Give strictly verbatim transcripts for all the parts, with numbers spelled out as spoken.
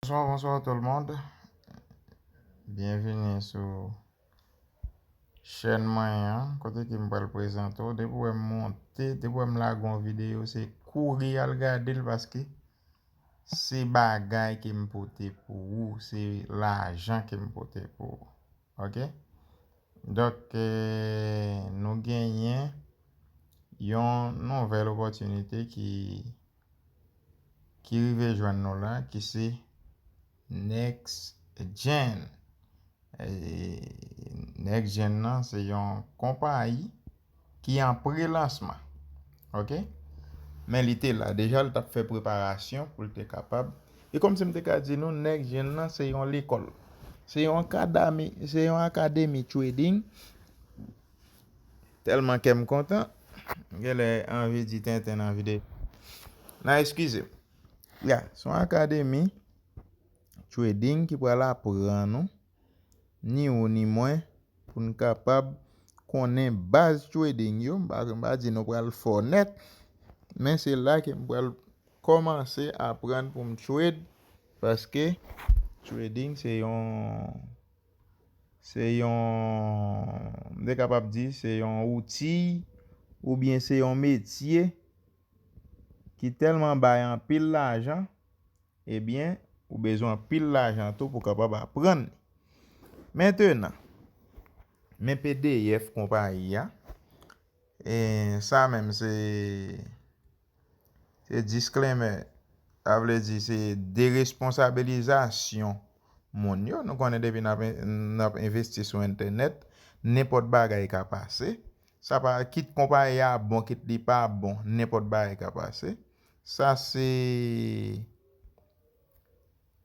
Bonsoir, bonsoir tout le monde. Byenvini sou chèn mwen an, kote ke m pral prezante w. Depi w wè m monte, depi w wè m lage yon videyo, se kouri al gade l paske se bagay ke m pote pou ou, se lajan ke m pote pou ou. Ok? Donk, eh, nou genyen yon nouvèl opòtinite ki, ki rive jwenn nou la, ki se Next Gen. Eh, Next Gen nan, se yon konpayi ki an pre-lansman. Ok? Men li te la deja, li t ap fè preparasyon pou l te kapab. E kòmsi m te ka di nou, Next Gen nan, se yon lekòl. Se yon akademi, se yon akademi trading. Tèlman kè m kontan, m genlè anvi di tenten nan videyo. Nan, eskize m. Ya, se yon akademi trading ki pral aprann nou, ni ou ni mwen, pou n kapab konnen baz trading yo. M pa, m pa di nou pral fò nèt, men se la ke m pral kòmanse aprann pou m trade, paske trading se yon, se yon, m te kapab di, se yon outi oubyen se yon metye ki tèlman bay anpil lajan, ebyen, ou bezwen anpil lajan tou pou w kapab aprann li. Mentenan, men P D F konpayi a, e sa menm se, se disclaimer, sa vle di se deresponsabilizasyon moun yo. Nou konnen depi n ap, n ap envesti sou entènèt, nenpòt bagay ka pase. Sa pa, kit konpayi a bon, kit li pa bon, nenpòt bagay ka pase. Sa se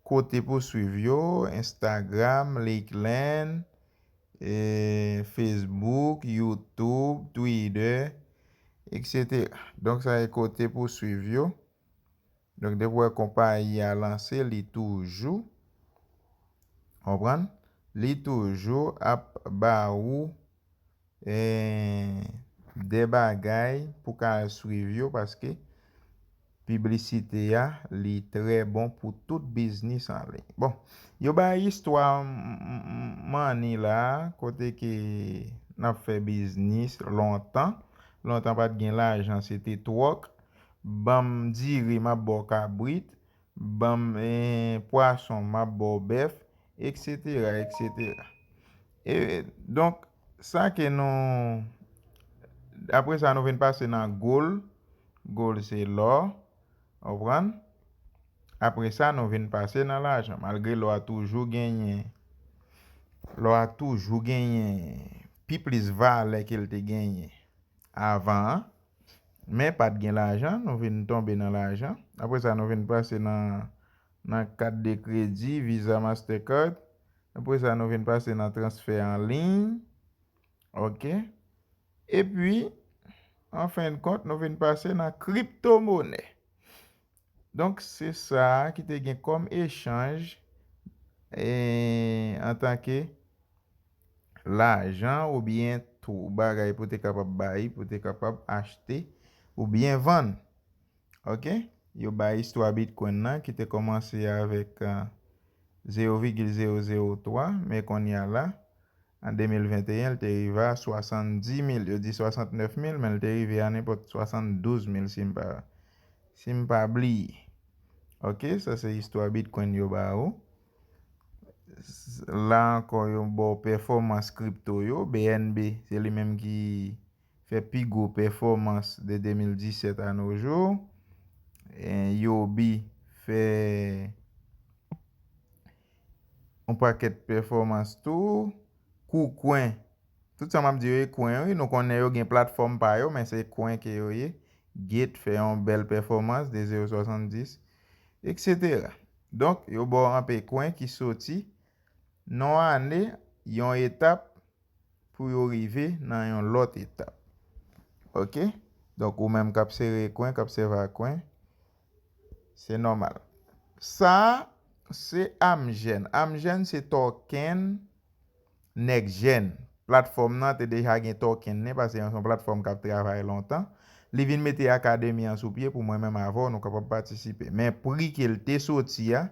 kote pou swiv yo, Instagram, LinkedIn, eh, Facebook, YouTube, Twitter, et cetera. Donk, sa e kote pou swiv yo. Donk, depi w wè konpayi a lanse, li toujou, konprann? Li toujou ap ba ou, eh, de bagay pou ka swiv yo, paske piblisite a, li trè bon pou tout biznis an liy. Bon, yo bay istwa m-, m-, m-, Money la, kote ke n ap fè biznis lontan. Lontan pa t gen lajan, se te twòk. Ban m diri, m ap ba w kabrit. Ban m, eh, pwason, m ap ba w bèf, et cetera, et cetera. E, donk, sa ke nou, apre sa, nou vin pase nan gold. Gold se lò, konprann? Apre sa, nou vin pase nan lajan. Malgre lò a toujou genyen, lò a toujou genyen pi plis valè ke l te genyen avan an, men pa t gen lajan, nou vin tonbe nan lajan. Apre sa, nou vin pase nan, nan kat de kredi, Visa, Mastercard. Apre sa, nou vin pase nan transfè an liy. Ok. Epi, an fen de kont, nou vin pase nan kriptomonè. Donk, se sa ki te gen kòm echanj, e, antanke lajan oubyen tou bagay pou te kapab bay, pou te kapab achte oubyen vann. Ok? Yo bay istwa Bitcoin nan ki te kòmanse avèk, eh, zewo vigil zewo zewo twa, men kounye a la, an de mil venteyen, l te rive a swasanndis mil. Yo di swasantnèf mil, men l te rive a nenpòt swasanndouz mil si m pa, si m pa bliye. Ok, sa se istwa Bitcoin yo ba ou. S-, la ankò, yo ba w pèfòmans kripto yo. B N B, se li menm ki fè pi gwo pèfòmans de de mil disèt a no jou. E Yobi fè yon pakèt pèfòmans tou. KuCoin. Tout sa m ap di yo e kwen, wi. Nou konnen yo gen platfòm pa yo, men se kwen ke yo ye. Gate fè yon bèl pèfòmans de zewo swasanndiz, et cetera. Donk, yo ba w anpe kwen ki soti nan yon ane, yon etap, pou yo rive nan yon lòt etap. Ok? Donk, ou menm k ap sere kwen, k ap sèvi a kwen, se nòmal. Sa a, se Amgen. Amgen se token NextGen. Platfòm nan te deja gen token li, paske se yon platfòm k ap travay lontan. Li vin mete akademi an sou pye pou mwen menm avè w, nou kapab patisipe. Men pri ke l te soti a,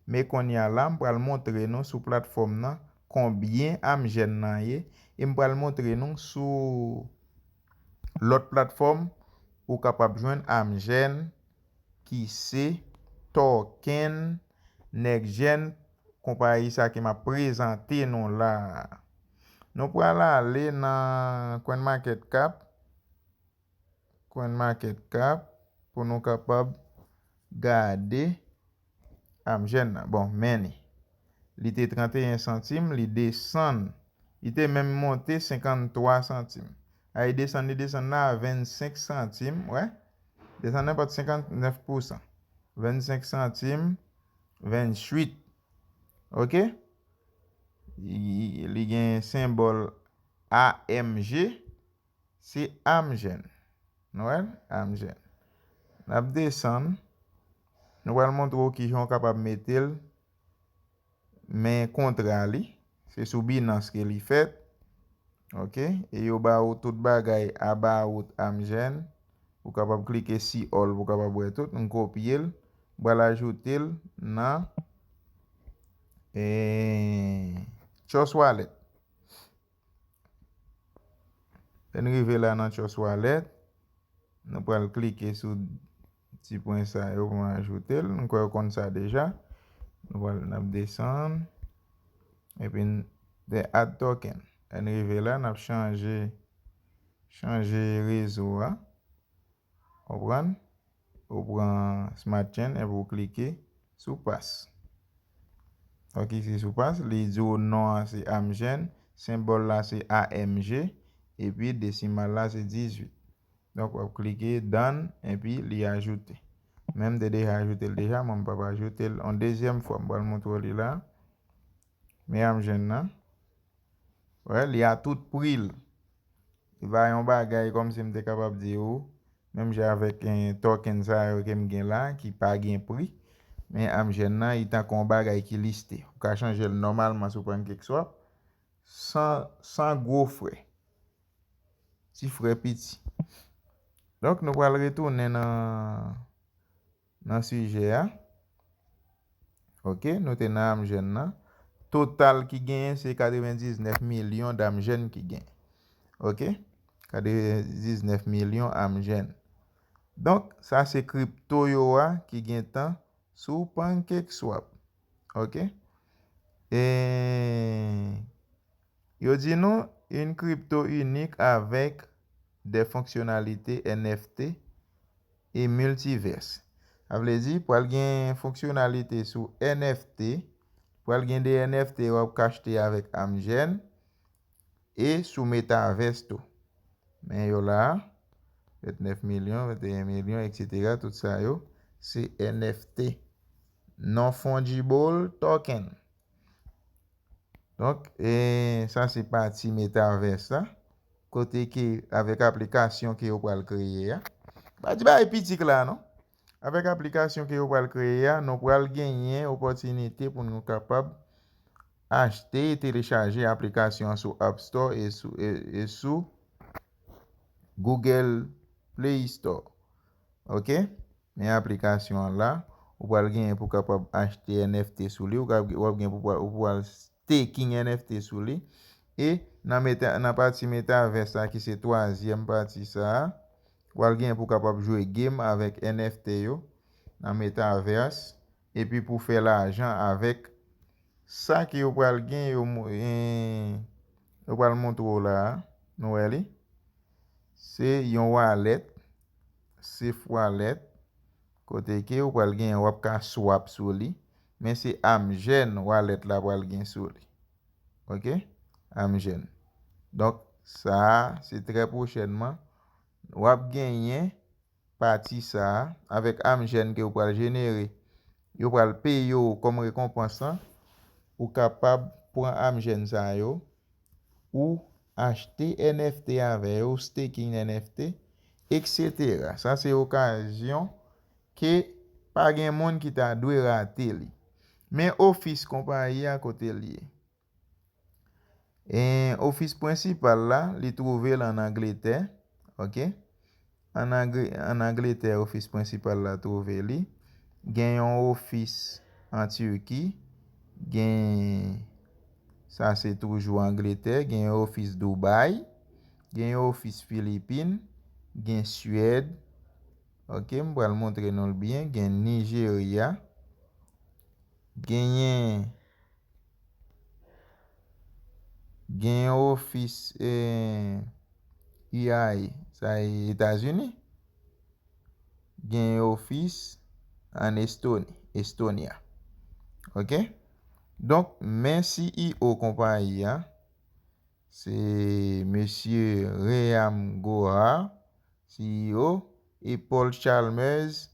Men kounye a la, m pral montre nou sou platfòm nan konbyen Amgen nan ye. E m pral montre nou sou lòt platfòm ou kapab jwenn Amgen ki se token NextGen konpayi sa ke m ap prezante nou la a. Nou pral ale nan CoinMarketCap. CoinMarketCap pou nou kapab gade Amgen nan. Bon, men li. Li te trannteyen santim, li desann. Li te menm monte senkanntwa santim. A, li desann, li desann la a vennsenk santim, wè. Desann nenpòt senkannnèf pousan. Vennsenk santim, venntuit. Oke? Li, li gen senbòl A M G. Se Amgen. Nou wè l? Amgen. N ap desann. Nou pral montre w kijan w kapab mete l. Men kontra li, se sou Binance ke li fèt. Oke? E yo ba ou tout bagay about Amgen. Ou kapab klike see all pou w kapab wè tout. M kopye l. M pral ajoute l nan, eh, Trust Wallet. Lè n rive la nan Trust Wallet, nou pral klike sou ti pwen sa yo pou n ajoute l. Nou kwè yo konn sa deja. Nou pral, n ap desann. Epi n, de add token. Lè n rive la, n ap chanje, chanje rezo a. Konprann? Ou pran Smart Chain epi ou klike sou Pass. Ou klike sou Pass, li di w non an se Amgen, senbòl la se A M G, epi desimal la se dizuit. Donk, w ap klike Done, epi li ajoute. Men m te deja ajoute l deja, mwen m p ap ajoute l yon dezyèm fwa. M pral montre w li la. Men Amgen nan. Wè, li a tout pri l. Li pa yon bagay kòmsi m te kapab di ou, menm jan avèk, eh, token sa yo ke m gen la, ki pa gen pri. Men Amgen nan, li tankou yon bagay ki liste. Ou ka chanje l nòmalman sou PancakeSwap, san, san gwo frè. Ti frè piti. Donk, nou pral retounen nan, nan sijè a. Oke, nou te nan Amgen nan. Total ki genyen se katrevendiznèf milyon d'Amgen ki genyen. Oke? Katrevendiznèf milyon Amgen. Donk, sa se kripto yo a ki gentan sou PancakeSwap. Oke? E yo di nou, une crypto unique avec des fonctionnalités N F T et multiverse. Sa vle di, pral gen fonksyonalite sou N F T, pral gen de N F T w ap ka achte avèk Amgen, e sou Metaverse tou. Men yo la, vennèf milyon, venteyen milyon, etsetera, tout sa yo, se N F T. Non-fungible token. Donk, e, sa se pati Metaverse la, kote ke avèk aplikasyon ke yo pral kreye a. Pa di bagay piti la, non. Avèk aplikasyon ke yo pral kreye a, nou pral genyen opòtinite pou nou kapab achte e telechaje aplikasyon an sou App Store e sou, e, e sou Google Play Store. Oke? Men aplikasyon an la, ou pral genyen pou kapab achte N F T sou li, ou ka, w ap gen pou, pou pral staking N F T sou li. E nan meta, nan pati Metaverse la, ki se twazyèm pati sa a, w pral genyen pou kapab jwe game avèk N F T yo nan Metaverse, epi pou fè lajan avèk sa ke yo pral gen, yo mo-, en, yo pral montre w la a, nou wè li? Se yon wallet, Safe Wallet, kote ke ou pral gen, w ap ka swap sou li, men se Amgen wallet la pral gen sou li. Oke? Amgen. Donk, sa a, se trè pwochènman, w ap genyen pati sa a, avèk Amgen ke ou pral jenere, yo pral peye w kòm rekonpans lan, ou kapab pran Amgen sa yo, ou achte N F T avè yo, ou staking N F T, etsetera. Sa se okazyon ke pa gen moun ki ta dwe rate li. Men ofis konpayi a kote l ye. E ofis prensipal la, li twouve l ann Angletè, oke? Ann Angl-, ann Angletè, ofis prensipal la twouve li. Gen yon ofis an Tiki, gen, sa se toujou Angletè, gen yon ofis Dubai, gen yon ofis Filipin, gen Swèd, ok, m pral montre nou l byen, gen Nijerya, genyen, gen yon ofis, eh, U A E, sa e Etazini, gen yon ofis an Estoni, Estonia. Ok? Donk, men C E O konpayi a, se mesye Reham Gohar, C E O, e Paul Chalmers,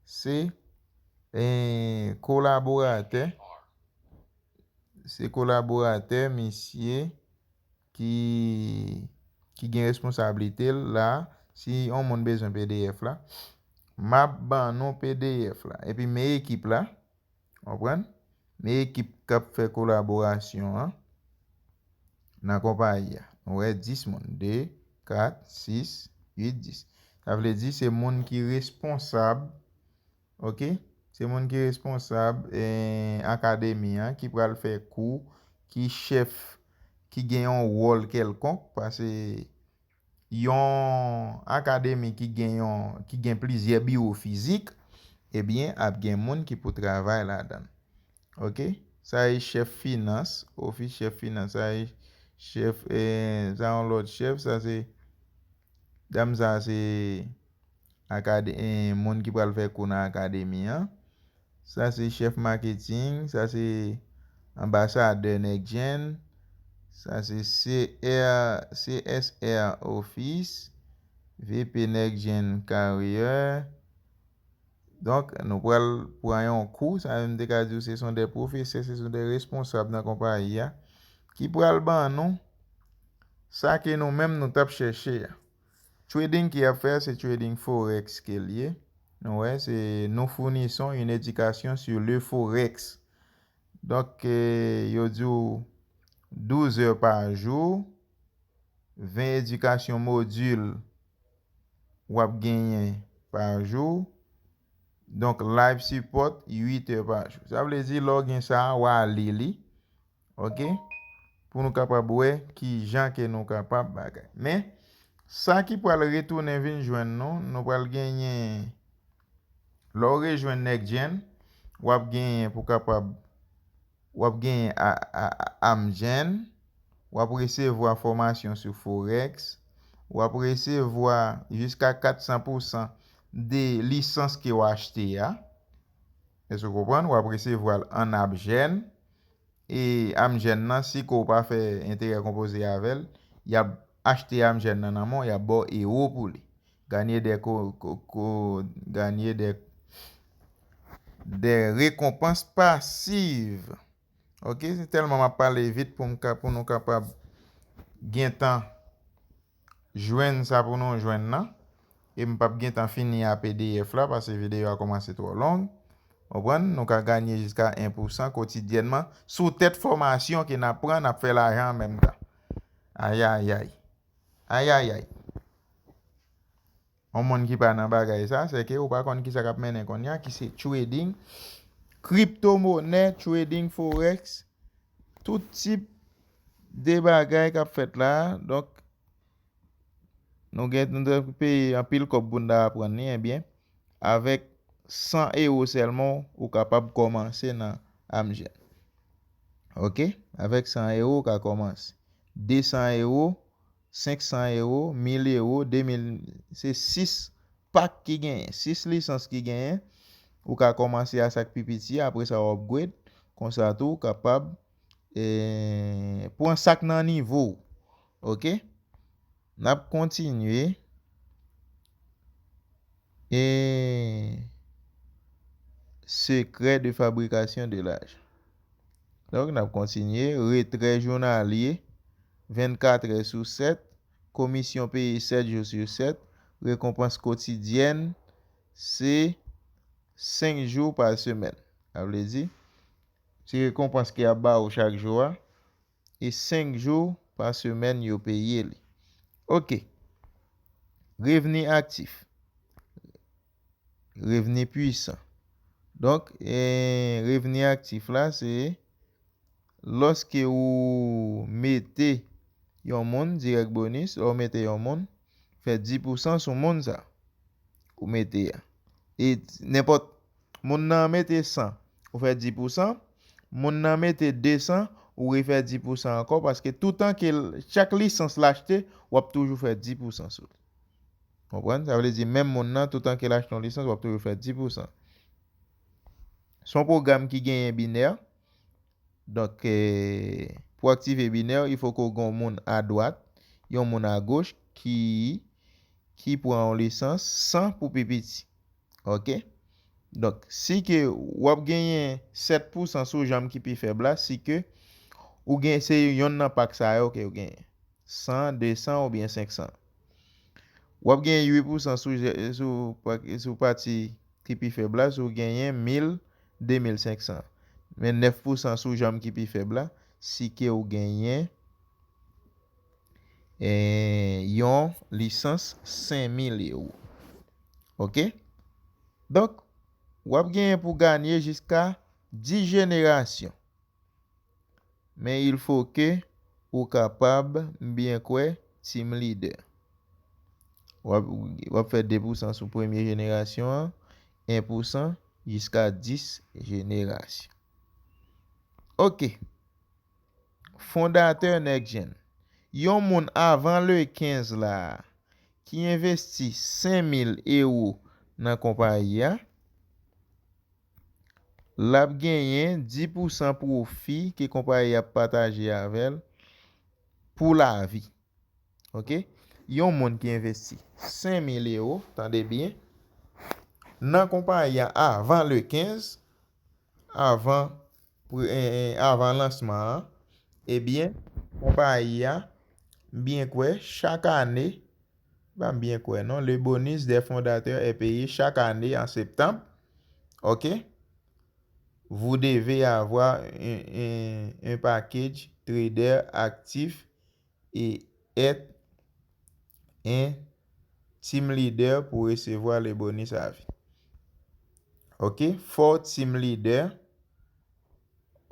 se, eh, kolaboratè, se kolaboratè misye ki, ki gen responsablite l la. Si yon moun bezwen P D F la, m ap ban nou P D F la. Epi men ekip la, konprann? Men ekip k ap fè kolaborasyon an nan konpayi a. Nou wè dis moun. De, kat, sis, uit, dis. Sa vle di se moun ki responsab, ok? Se moun ki responsab, eh, akademi an, ki pral fè kou, ki chèf, ki gen yon wòl kèlkonk, paske yon akademi ki gen yon, ki gen plizyè biwo fizik, ebyen, ap gen moun ki pou travay ladan l. Ok? Sa e chèf finans, ofis chèf finans, sa e chèf, eh, sa yon lòt chèf, sa se, dam sa se akade-, eh, moun ki pral fè kou nan akademi an. Sa se chèf maketing, sa se anbasadè NextGen, sa se C R, C S R Office, V P NextGen Career. Donk, nou pral pran yon kou, sa menm te ka di w se son de pwofesè, se son de responsab nan konpayi a, ki pral ban nou sa ke nou menm nou t ap chèche a. Trading ke y ap fè a, se trading forex ke l ye. Nou wè, se nous fournissons une éducation sur le forex. Donk, eh, yo di w douz è pa jou, ven edikasyon modil w ap genyen pa jou. Donk, live support, uit è pa jou. Sa vle di, lè w gen sa a, w a li li. Ok? Pou nou kapab wè ki jan ke nou kapab bagay. Men, sa ki pral retounen vin jwenn nou, nou pral genyen, lè w rejwenn NextGen, w ap genyen pou kapab, w ap genyen a, a, a, AmGen, w ap resevwa fòmasyon sou Forex, w ap resevwa jiska kat san pousan de lisans ke w achte a. Èske w konprann? W ap resevwa l an AmGen. E AmGen nan, si ke w pa fè enterè konpoze avè l, y ap achte AmGen nan nan men w, y ap ba w ewo pou li. Gagner des co-, co-, co-, gagner des, des récompenses passives. Ok, se tèlman m ap pale vit pou m ka, pou nou kapab gentan jwenn sa pou nou jwenn nan. E m p ap gentan fini a P D F la, paske videyo a kòmanse twò long. Konprann? Nou ka ganye jiska en pousan kotidyènman sou tèt fòmasyon ke n ap pran, n ap fè lajan an menm tan. Ayayay. Ayayay. Yon moun ki pa nan bagay sa, se ke ou pa konn ki sa k ap mennen kounye a, ki se trading, kriptomonè, trading forex, tout tip de bagay k ap fèt la. Donk, nou gen, nou te peye anpil kòb pou n ta aprann li, ebyen, avèk san ewo sèlman, ou kapab kòmanse nan AmGen. Ok? Avèk san ewo, ou ka kòmanse. De san ewo, senk san ewo, mil ewo, de mil, se sis pak ki genyen, sis lisans ki genyen. Ou ka kòmanse a sa k pi piti, apre sa w upgrade. Konsa tou, ou kapab, eh, pran sa k nan nivo w. Ok? N ap kontinye. E secret de fabrication de l'argent. Donk, n ap kontinye. Retrè jounalye, vennkat è sou sèt. Komisyon peye sèt jou sou sèt. Rekonpans kotidyèn, se senk jou pa semèn. Sa vle di, se rekonpans ke y ap ba ou chak jou a, e senk jou pa semèn yo peye li. Ok. Revni aktif. Revni pwisan. Donk, e, revni aktif la, se lòske ou mete yon moun, dirèk bonis, lè ou mete yon moun, fè dis pousan sou moun sa ou mete a. E nenpòt, moun nan mete san, ou fè dis pousan, moun nan mete de san, ou refè dis pousan ankò, paske toutan ke l, chak lisans l achte, w ap toujou fè dis pousan sou li. Konprann? Sa vle di, menm moun nan, toutan ke l achte yon lisans, w ap toujou fè dis pousan. Se yon pwogram ki genyen binè. Donk, e, pou aktive binè, il faut que w gen yon moun adwat, yon moun agoch ki, ki pran yon lisans san pou pi piti. Oke? Donk, si ke w ap genyen sèt pousan sou janm ki pi fèb la, si ke ou gen, se yonn nan pak sa yo ke w genyen. San, de san oubyen senk san. W ap genyen uit pousan sou, sou, sou pati ki pi fèb la, si w genyen mil, de mil senk san. Men nèf pousan sou janm ki pi fèb la, si ke w genyen, e, yon lisans senk mil ewo. Oke? Donk, w ap genyen pou ganye jiska dis jenerasyon. Men il faut que ou kapab, m byen kwè, team leader. W ap, w ap fè de pousan sou premye jenerasyon an, en pousan jiska dis jenerasyon. Oke. Fondatè NextGen. Yon moun avan le kenz la ki envesti senk mil ewo nan konpayi a, l ap genyen dis pousan pwofi ke konpayi a ap pataje avè l pou lavi. Oke? Yon moun ki envesti senk mil ewo, tande byen, nan konpayi a avan le kenz, avan, pre- eh, eh, avan lansman an, ebyen, konpayi a, m byen kwè, chak ane, pa m byen kwè non, le bonus des fondateurs est payé chaque année en septembre. Ok? Vous devez avoir un, un, un package trader actif et être un team leader pour recevoir le bonus à vie. Ok, fò w team leader.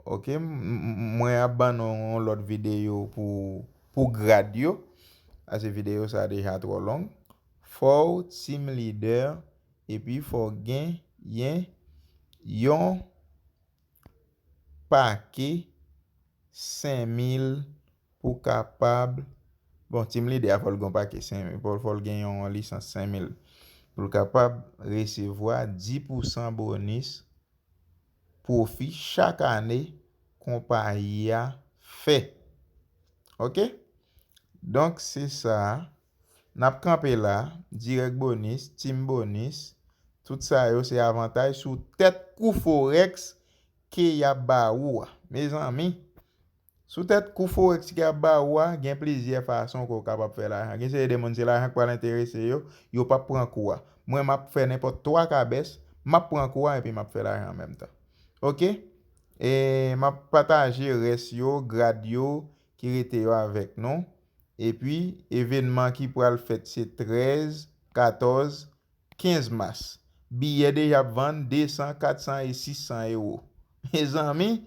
Ok, m- m- mwen ap ban nou yon lòt videyo pou, pou grad yo. Paske videyo sa deja twò long. Fò w team leader, epi fò w genyen yon pake senk mil pou kapab, bon, team leader a fò l gen yon pake senk mil, fò, fò l gen yon lisans senk mil pou l kapab resevwa dis pousan bonis pwofi chak ane konpayi a fè. Ok? Donk, se sa. N ap kanpe la. Direct bonus, team bonus, tout sa yo se avantaj sou tèt kou forex ke y ap ba ou a. Mezanmi, sou tèt kou forex ke y ap ba ou a, gen plizyè fason ke w kapab fè lajan. Gen seri de moun, se lajan k pral enterese yo, yo p ap pran kou a. Mwen, m ap fè nenpòt twa kabès, m ap pran kou a epi m ap fè lajan an menm tan. Ok? E m ap pataje rès yo, grad yo, ki rete yo avèk nou. Epi, evènman ki pral fèt se trèz, katòz, kenz mas. Biyè deja ap vann de san, kat san e sis san ewo. Mezanmi,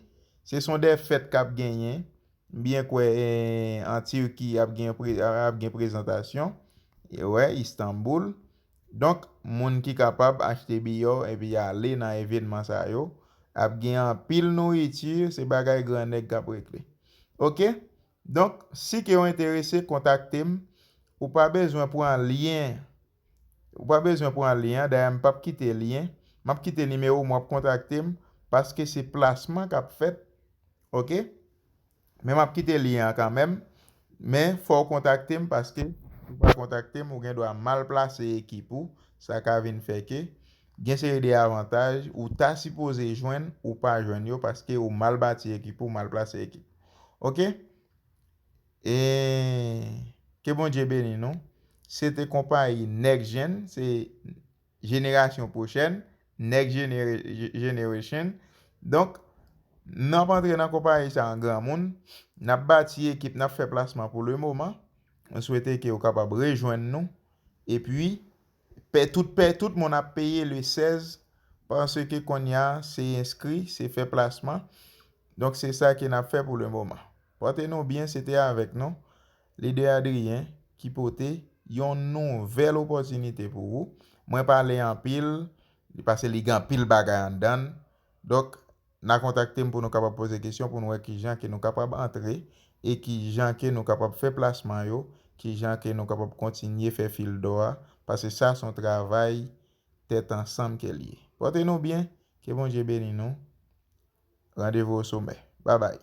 se son de fèt k ap genyen. M byen kwè, eh, an Tirki ap gen pre- ap gen prezantasyon. E wè, Istanbul. Donk, moun ki kapab achte biyè w epi ale nan evènman sa yo, ap gen anpil nouriti, se bagay gran nèg k ap regle. Ok? Donk, si ke w enterese, kontakte m. Ou pa bezwen pran lyen. Ou pa bezwen pran lyen an. Dayè, m p ap kite lyen. M ap kite nimewo m, w ap kontakte m. Paske se plasman k ap fèt. Ok? Men m ap kite lyen an kanmenm. Men fò w kontakte m paske si w pa kontakte m, ou gen dwa mal plase ekip ou. Sa ka vin fè ke gen seri de avantaj ou ta sipoze jwenn, ou pa jwenn yo paske ou mal bati ekip ou, mal plase ekip. Ok? E ke Bondye beni nou. Se te konpayi Next Gen, se jenerasyon pwochèn, Next Genera- Generation. Donk, n ap antre nan konpayi sa an granmoun, n ap bati ekip, n ap fè plasman pou le moman. Mwen swete ke w kapab rejwenn nou. Epi, pè, tout, pè, tout moun ap peye le sèz Paske kounye a, se enskri, se fè plasman. Donk, se sa ke n ap fè pou le moman. Pòte nou byen, se te avèk nou, Lidè Adrien, ki pote yon nouvèl opòtinite pou ou. Mwen pale anpil, paske li gen anpil bagay anndan. Donk, n a kontakte m pou nou kapab poze kesyon, pou nou wè ki jan ke nou kapab antre e ki jan ke nou kapab fè plasman yo, ki jan ke nou kapab kontinye fè fil dò a, paske sa se yon travay tèt ansanm ke l ye. Pòte nou byen, ke Bondye beni nou. Randevou o somè. Babay.